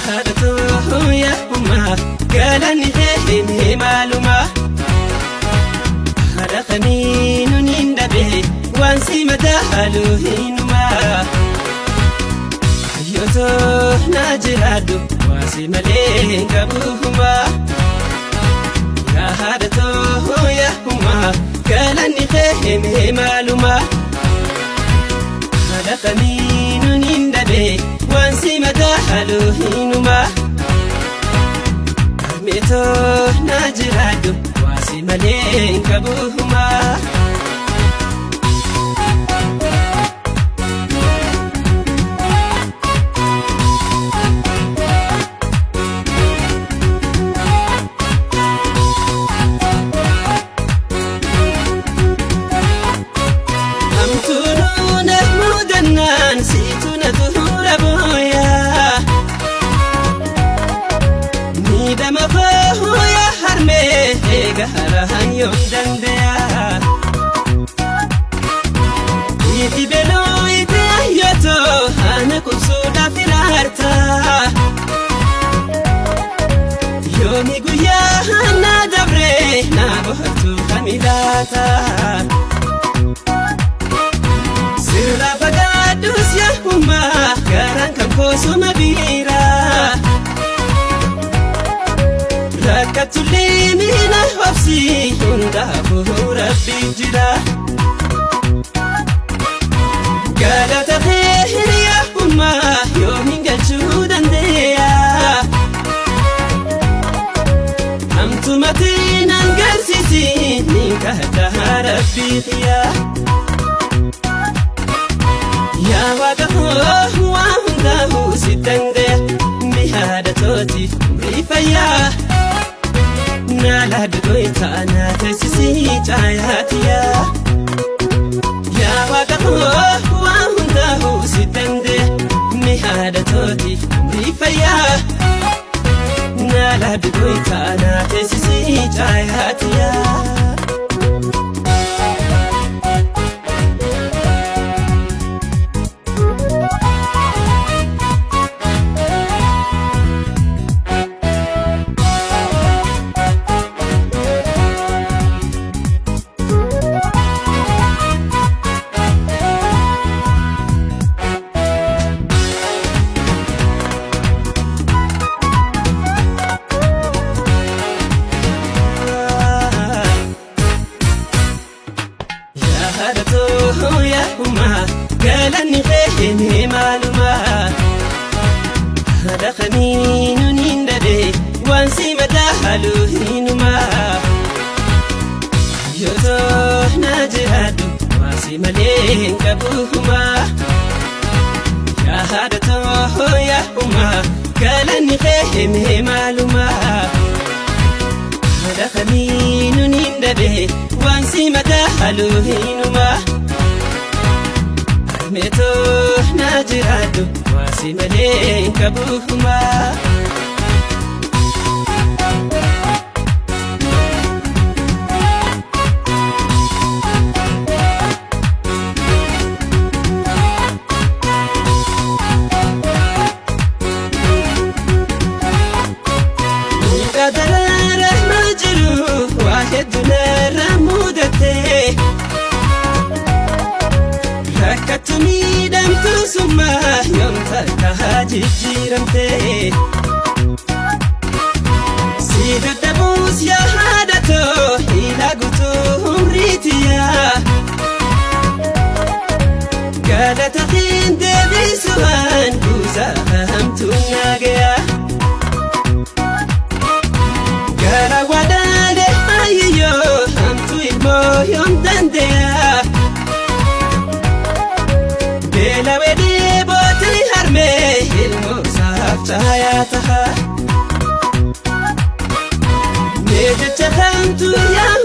Haadhatoo yaa ummaa galanni kee mee maalumaa haadha kamiinuu niin dhabe waan si madaalu hinumaa hayyootoo naa jiraadhu waa si malee hin qabuumaa yaa haadhatoo yaa ummaa galanni kee mee maalumaa haadha kamiinuu niin dhabe waan si madaalu hinumaa harmeetoo naa jiraadhu waa si malee hin qabuumaa. Hamtuunuu na mudannaan siitu na dura booyaa. Miidhama koo yaa harmee eega harahan yoom danda'a. Iti beloo iti ayyootoo ana qubsuudhaaf iraarta. Yoomi guyyaa na dabree na bohaartuu kamilaata. Sirra fagaadhus yaa ummaa garaan kan koosuma biira. Rakkatullee miina obsi hundaafuu rabbi jira. Galata kee yaa ummaa yoomiin galchuu dandeeya. Hamtumatti nan garsiisi ni kadhaa rabbi xiyaa. Yaa waaqa koo waa hundaa'uu si danda'a mi haadha tootiif umrii fayyaa. Naala dugoyta na teessisii caayaatiyaa. Yaa waaqa koo waa hundaa'uu si danda'a mi haadha tootiif umrii fayyaa. Naala dugoyta na teessisii caayaatiyaa. Yaa haadhatoo yaa ummaa galanni kee mee maalumaa haadha kamiinuu niin dhabe waan si madaalu hinumaa hayyootoo naa jiraadhu waa si malee hin qabuumaa yaa haadhatoo yaa ummaa galanni kee mee maalumaa haadha kamiinuu niin dhabe waan si madaalu hinumaa harmeetoo naa jiraadhu waa si malee hin qabuumaa. Miidhaa daraara ma jiru waa hedduu narra mudatee. Rakkattu miidhamtu summaa yoom takka jijjiiramtee. Si dadhabuus yaa haadhatoo hidhaa guutuu umriitiyaa. Galata hin deebisuudhaan kuusaa hamtuun naagayaa. Gara wadaale ayyoo hamtuu ilmoo yoom danda'a. Beela wedee bootii harmee ilmoo saaf caayaa taha. Mee jecha hamtuu yaa